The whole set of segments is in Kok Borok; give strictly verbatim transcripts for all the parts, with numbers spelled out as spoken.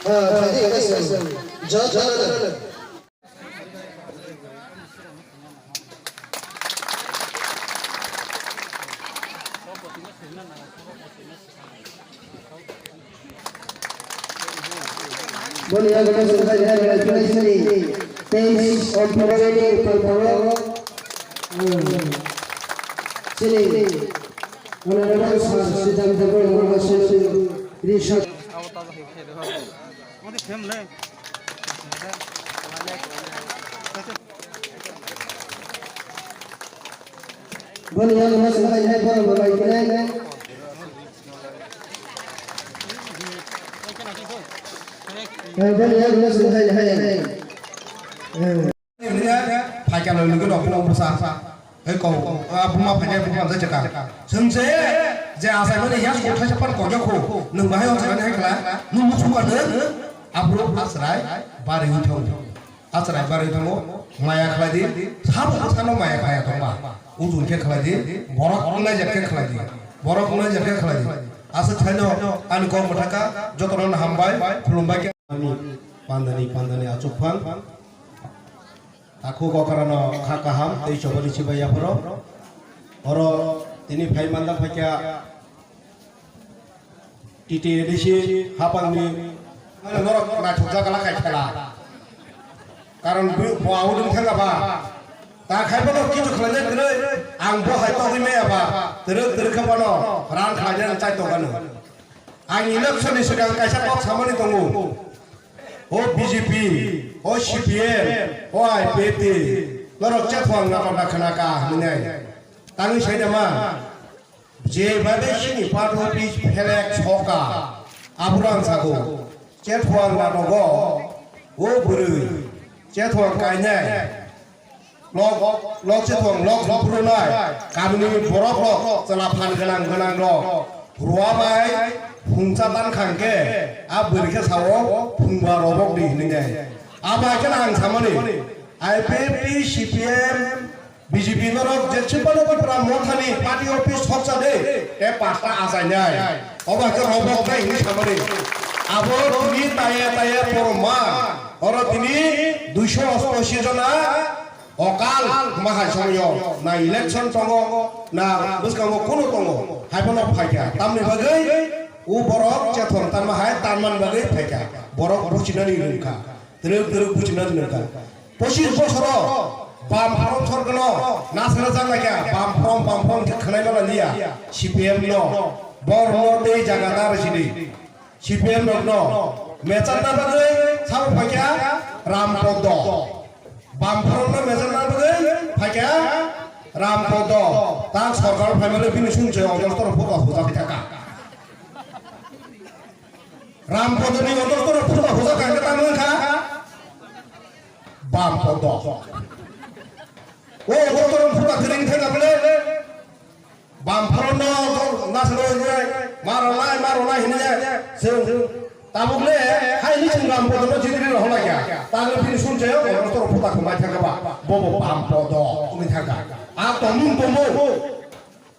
Ah, jadi, jadi, jadi. Jotono. Boni yago no swngjak ya, ya, ya, ya, ya, teis o February ni pantaro, hmm, chini Honorable Sir Sridhar Debbarma Sir Rishab. Boni yago no swngjak ya, borok bo bai khe. Eh, boni yago no swngjak ya, ya, ya. Eh. Phaikha loi logino phunuk bwsa. Hei kok, ah, buma phaikha buma jai chwkang. Chwng se je achaimani yas kok thaisa pan kok yakho. Nwng bahai o chwkani hai khala. Nwng muchung kha nwng. Aphuru achrai bari wng thango. Achrai bari thango. Maya khlai di. Sabo bwsano maya khlai ya tongma. Ujun khe khlai di. Borok wngnai jet khe khlai di. Borok wngnai jet khe khlai di. Aswk thaino ani kok mwthaka jotono hambai khulumbai khe. Ani pandani pandani achuk phan. Takhuk okrano kha kaham tei chobani chibai yapharo. Oro tini phai manda phaikha T T A D C hapangni norok naithokjak gala khai khela. Karon bo, bo audung thanga ba. Ta khai bono kichu khlainai kwrwi ang bo hai togwi maya ba. Twrwk twrwk khe bono ran khlainai chai tongano. Ang election ni swkang kaisa kok samani tongo. O B J P, o C P M, o I P F T, norok chethuang natok na khna ka hwnwi nai. Tangwi sai da ma, je babe sini party office phelek soka, aphuru ang sago, chethuang natogo, o bwrwi, chethuang kainai, Lok, lok se thong, lok lok phuru nai. Kamini borok rok, chwla phan gwnang gwnang rok. Ruwa bai phungsa tan khang khe, a bwrwi khe sao, phungba robok di hinwi nai. Abo hai kheno ang samani, I P F T, C P M, B J P norok je chwpano Tipra Mothani party office thoksa de, te pasta achai nai. Obo hai khe robok nai hinwi samani. Abo tini taya taya porma. Oro tini duiso osto si jona. Okal mahai somyo na election tongo, na bwskango kuno tongo, hai phano phaikha. Tamni bagwi o borok chethon tanma hai tanman bagwi phaikha. Borok buchinani rwngkha, twrwk twrwk buchinani rwngkha. Pochis bosoro bam phrong sorkano nasana janglaikha, bam phrong, bam phrong khe khwnai mala liya, C P M no, borno tei jaga dar sidi. C P M rokno mechanna bagwi sabo phaikha Ram Podo. Bamphorokno mechanna bagwi phaikha Ram Podo. Ta sorkar phaimani bini sumse odostor photo hujak thaka. Ram Podoni odostor photo hujak thaka tamo wngkha Bam Podo. O odostor photo kwrwng thaka bole. Bamphorokno nasro hinwi, maronai, maronai hinwi chwng tabukle haini chwng Ram Podono jidri rohorlaiya. Tangwi bini sumse o motor phuta khumbai thangkha ba, bobo Bam Podo wngwi thangkha. A tongmung tongo.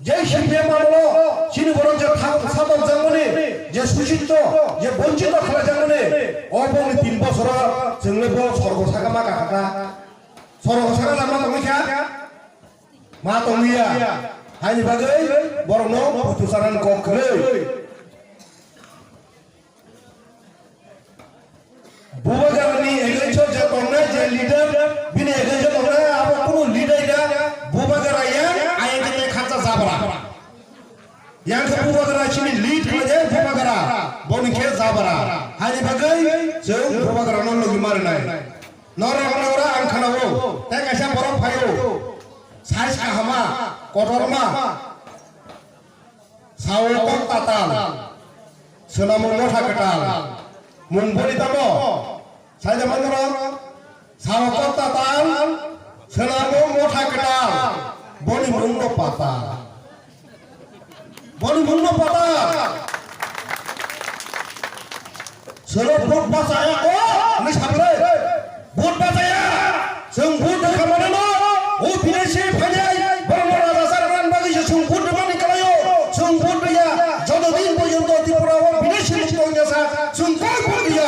Jei C P M amolo chini borok je thang sabok jangmani, je suchitto, je bonchito khlai jangmani, o bongni tin bosoro chwngle bo sorgo saka ma kakha. Sorgo saka lama tongwi kha. Ma tongya, haini bagwi borokno putu sanan kok kwrwi. Bubagrani against-o je tongnai je leader, bini against-o tongnai abo kunu leader ya, Bubagra ya, ayang khe khaksa jabra. Yang khe Bubagra chini lead khlaijak Bubagra, boni khe jabra. Haini bagwi chwng Bubagrano logi marinai. Norok ni ora ang khanao, tei kaisa borok phaio. Size kahama, kotorma. Sao kok tatal. Swnamo motha kwtal. Mung boni tamo. Saida manoro. Sao kok tatal. Swnamo motha kwtal. Boni mung no patal. Boni mungno pata. Sero vote bachaya ko, ni sapre. Vote bachaya. Chwng vote khamane no. O bidesi phainai. Borok no raja sar ran bagwi se chwng vote mani kalayo. Chwng vote ya. Joto din porjonto Tripura o bidesi mukto ya sa. Chwng koi vote ya.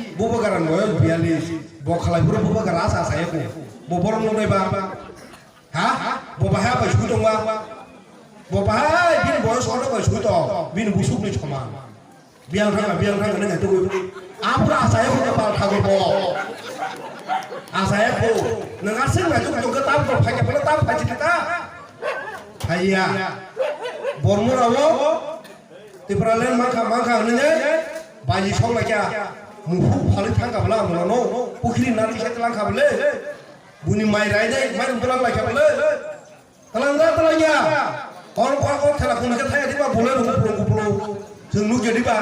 Bubagra ni boyos biyallis. Bo khalai phuru Bubagra asa asa ya ko. Bo borok nuknai ba. Ha? Bo bahai bai sui tong ba. Bo bahai bini boyos kotor bai sui tong. Bini busuk ni soman. Biyang thangkha, biyang thangkha nang tugui. Aphuru asa ya ko pal thago bo. Asa ya ko. Nang asing na juk juk tam ko phai ka pala tam phai chita. Phaiya. Bormura wo. Tipraland mangkha, mangkha hinwi baji song lai kha. Muphuk phalwi thang kha bwle ang bono no pukhiri nani se tlang kha bwle. Buni mai rai dai mai rung tlang lai kha bwle. Tlang da tlang ya. Kon kon kon thela kun khe thaya diba bole rung kupulung kupulung. Chwng nuk ya diba.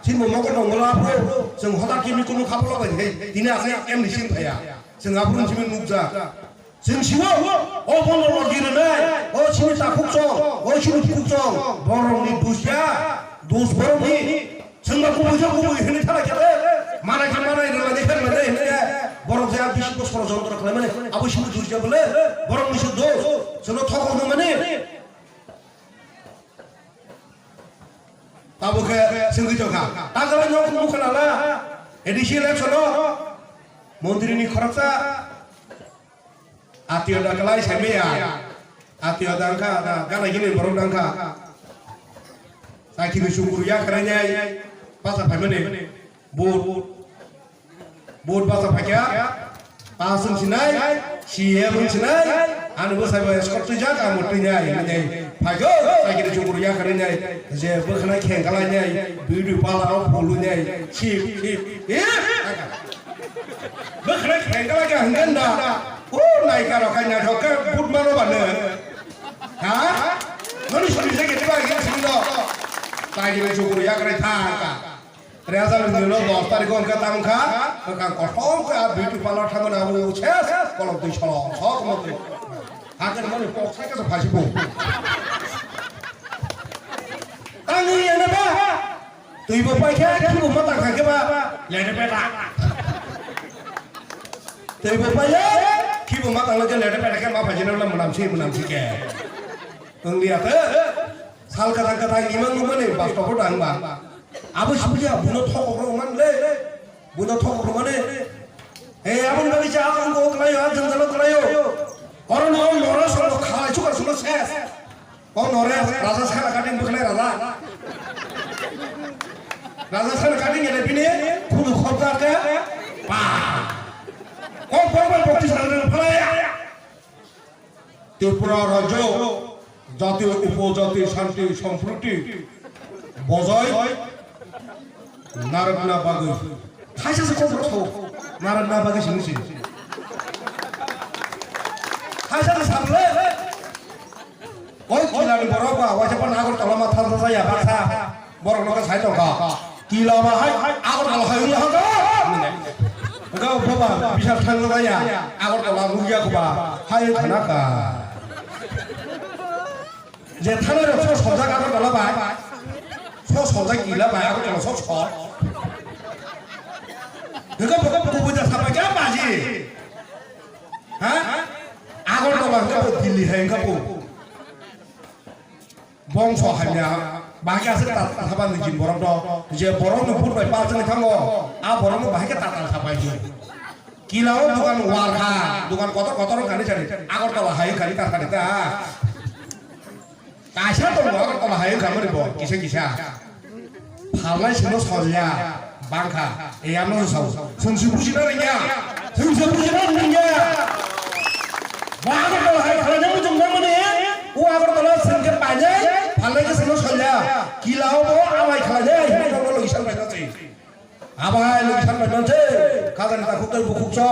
Sin bo mokol dong bwla phro. Chwng hoda kimi kunu khaplo bai he. Tini ase em ni sin thaya. Chwng abrung simi nuk ja. Chwng siwo, o bono logi rwnai, o sini takhuk chong, o sini khuk chong, borokni dus ya, dus borokni. Chwng ba kubui chong kubui hwnwi thana khe, manai khe manai, rwmani khe rwmani hwnwi khe, borok je a bisi bo sorojontro khlaimani, abo sini dus ya bole, borokni se dus, chwngno thokok nangmani. Tabuk khe swngwi tongkha, ta kwlai nok nukha nala, A D C election o, montri ni khoroksa, Atio da kwlai sai maya. Atio da wngkha da gana gini borok da wngkha. Sakini chukuru ya kwrwinai pacha phaimani. Vote. Vote pacha phaikha. Pass wng sinai. C M wng sinai. Ani bwsai bo escort twijak amo twinai. Hinwi phaikha. Sakini chukuru ya kwrwinai. Je bwkhwnai khengkalainai. Bidi pala o phulwinai. Sip sip. Eh. Bwkhwnai khengkala khe hwngen da. O naika rok khai naithok khe but mano ba nw. Ha? Noni suri je kete ba ge suri do. Tai ge chukuru ya krai tha ka. Rezal ni no dos tarikh on ka tam kha. Ka kothom ka beauty parlor thang na bu ses kolom twi solo sok mo twi. Hakan mani pok sai ka phasi bu. Tangi ya na ba. Twi bo pai khe, khibo ma tang kha khe ba, lede peta. Twi bo pai le, khibo ma tang le khe lede peta khe ma phai jina mwnam si, mwnam si khe. Wng liya te, sal kwthang kwthang imang nukmani bus stop o dang ba. Abo si buya, buno thokok rok man le. Buno thokok rok mani. He, aboni bagwi cha, ang ko kwlaio, ang jwngjalo kwlaio. Oro no, noro solo khalai chukar solo ses. O nore raja sana cutting bwkhlai raja. Raja sana cutting ele bini khunu khopjak khe pa. Kok bok bai bokti sana rwng phalai. Tripura rajyo jati upojati shanti sampriti bojai narwkna bagwi. Thaisa se kok rok narwkna bagwi sini sini. Thaisa se saple. Oi, kila ni borok ba, waisa pan Agartala ma thang thang ya, baksa. Borok no sai tong kha. Kila ba hai, Agartala hai ula ha. Enggak, baba, bisa thang thang ya. Agartala nugya ko ba. Hai khana ka. Je thana rok so sojak Agartala ba. So sojak kila ba, Agartala so so. Enggak, baba, baba, baba, sapa kya baji? Ha? Agartala enggak, Delhi hai enggak, baba. Bongso hamya, bahai khe aswk ta-, tatal saban ni jin borok do, je borok ni vote bai pal chwngwi thango, a borok no bahai khe tatal sabai di. Kila o dukan war kha, dukan kotor kotor wng kha ni sari, Agartala hai wng kha ni ta sari ta. Kaisa tongo Agartala hai wng kha mani bo, kisa kisa. Phalnai sino solya, bangkha, e ano sa, sungsi busi na ringya, sungsi busi na ringya. Bo Agartala hai khalai jang jung jang mani, o Agartala sengke painai, phalnai ke sino solya, kila o bo amai khalai jai, hino jong lo isan pai nasi. Abo hai lo isan pai nasi, kajan ta khuk tai bukhuk so,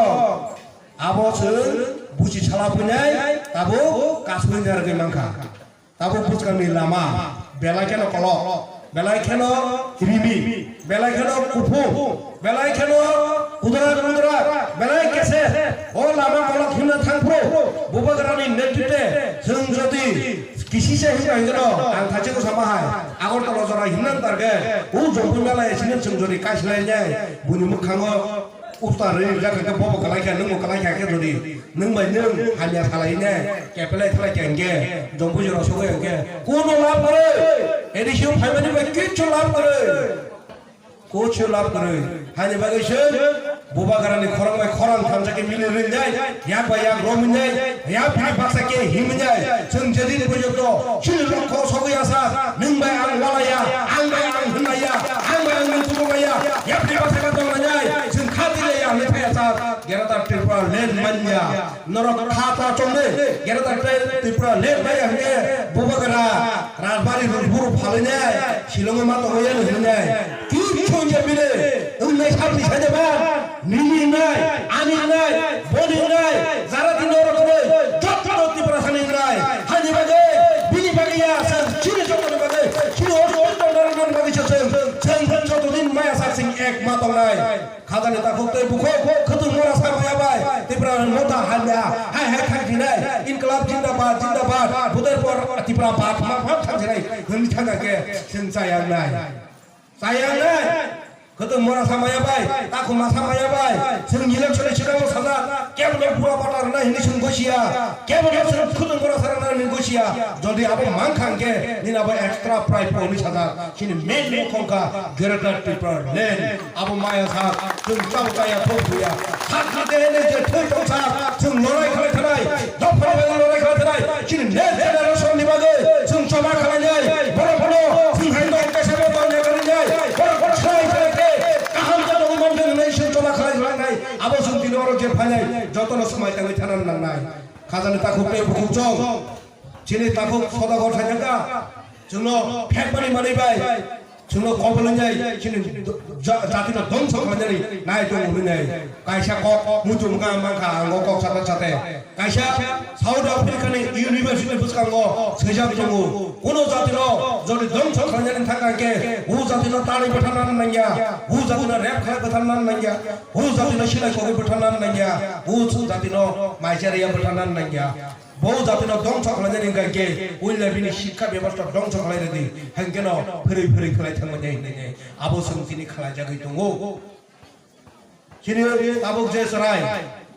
abo se busi sala puinai, tabo kasui jar ge mangkha. Tabuk bwskangni lama belai kheno kolok, belai kheno rimi, belai kheno kuphung, belai kheno kudra kudra, belai kese. O lama kolok himna thangphuru Bubagrani netritwe chwng jodi kisisa himna hingno ang thachiko sama hai Agartala jora himna target. O Jompu mela esini chwng jodi kaisilai nai buni mwkhango Usta rwi rijak khe bobo kwlai kha, nwngbo kwlai kha khe jodi nwng bai nwng hamya salai ne kepelai thalai kha hwnkhe, jompu jora sogwi hwnkhe, kuno lab kwrwi, A D C o phaimani bai kichu lab kwrwi, kuchu lab kwrwi. Hani bagwi se Bubagrani khorang bai khorang thansa khe mili rwi nai, yak bai yak rom nai, yak bini baksa khe him nai. Chwng jedi ni bujok do, chini rokho sogwi asa, nwng bai ang walaya, ang bai ang hwnlaya, ang bai ang nwng tubuklaya, yak bini baksa khe tong nai, chwng kha twi laya, hwnwi phai asa. Greater Tripura land manya. Norok kha ta chongni Greater Tripura land manya hwnkhe Bubagra Rajbari Rujburu phalwi nai, Shillong ma tongwi ya hwnwi nai. Kichu hwnkhe Wngnai sabni saide ba, nini wngnai, ani wngnai, boni wngnai, jara tini oro tongnai, jotto Tiprasani wngnai. Hani bagwi, bini bagwi ya, chwng chini jottoni bagwi, chini oro tongnai bagwi se chwng, chwng joto din maya sak sing ek ma tongnai. Khajani takhuk tei bukhuk, khwtwng mora sa maya bai, Tipra motha hamya, hai hai thang jinai, Inklab jindabad, jindabad, budai por Tipra bad, ma bad thang jinai, hwnwi thang khe, chwng chaya wngnai. Chaya wngnai. Khwtwng mora sa maya bai, takhuk ma sa maya bai. Chwng election ni swkang sajak, kebono bura bata rwnai hinwi chwng gosia. Kebono chwng khwtwng mora sa rwnai hinwi gosia. Jodi abo mankha hwnkhe, nini abo extra prize po hinwi sajak. Chini main mokol kha Greater Tipraland. Abo maya sa, chwng chao chaya thok thuya. Sak sak de hene je thwi tongsa, chwng lorai khlai thanai, dophani bagwi lorai khlai thanai, chini next generation ni bagwi chwng choba khlainai, borok phano chwng hai no kaisa bo tongya khlainai, borok phano slai khlai khe kaham khe tongwi mankhe hwnwi chwng choba khlai khlainai, abo chwng tini oro je phainai, jotono swmai tangwi thana nangnai. Khajani takhuk tei bukhuk chwng, chini takhuk sodagar thainaka, chwngno phekmani manwi bai, chwngno kobol wngnai, chini ja-, jatino dongso khlainani nai tongo hwnwi nai. Kaisa kok muchung wngkha mankha, ang o kok sata sate. Kaisa South Africa ni university bwskango swijak tongo. Kuno jatino jodi dongso khlainani thangkha khe, o jatino tanwi bwtharnani nangya, o jatino rep khlai bwtharnani nangya, o jatino silai kogwi bwtharnani nangya, o jatino maisa riya bwtharnani nangya. Bo jatino dongso khlainani hwnkha khe, puila bini sikha bebostha dongso khlai rwdi, hwnkhe no phwrwi phwrwi khlai thangmani hinwi abo chwng tini khlaijagwi tongo. Chini tabuk je chwrai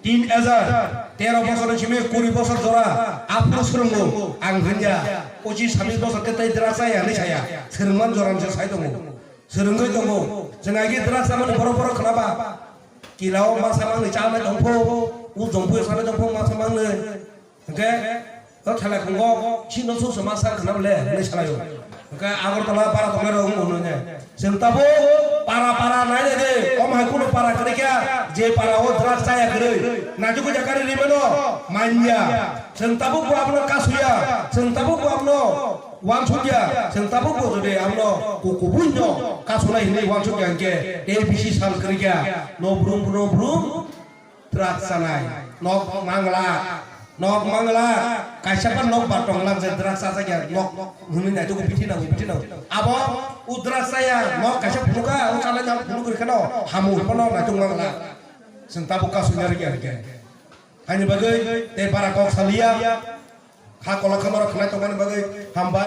tin hajar tero bosor ni simi kuri bosor jora aphuru swrwngo ang hwnya, pochis sabis bosor khe tei dwrak chaya hinwi saya, swrwngmani jora se sai tongo, swrwngwi tongo. Chwng agi dwrak chamani borok borok khnaba, kilao masa mangni chanai tongpho, u jongphuio sanai tongpho masa mangni. Hwnkhe o thalai khungo chini suk se ma sa khna bole hinwi salaio. Hwnkhe Agartala para tongnai rok wng hwnwi ne. Chwng tabuk para para nai nai de, omo hai kunu para kwrwi kha, je para o dwrak chaya kwrwi. Naitugwi jakari rimano manya. Chwng tabuk bo abono kasuya, chwng tabuk bo abono wansukya, chwng tabuk bo jodi abono ku-, kubui no kasunai hinwi wansukya hwnkhe A B C sal kwrwi kha. No brum no brum. Dwrak chanai, nok mangla, nok mangla, kaisa pa nok ba tongla je dwrak chajak ya, nok hwnwi nai tugo bithi nango, bithi nango. Abo o dwrak chaya, nok kaisa phunukha, o chanai nok phunuk rwkhe no, hamu hwnba no naituk mangla. Chwng tabuk kasu ya rwkya rwkya. Haini bagwi tei bara kok saliya. Kha kola kha norok khnai tongmani bagwi hambai.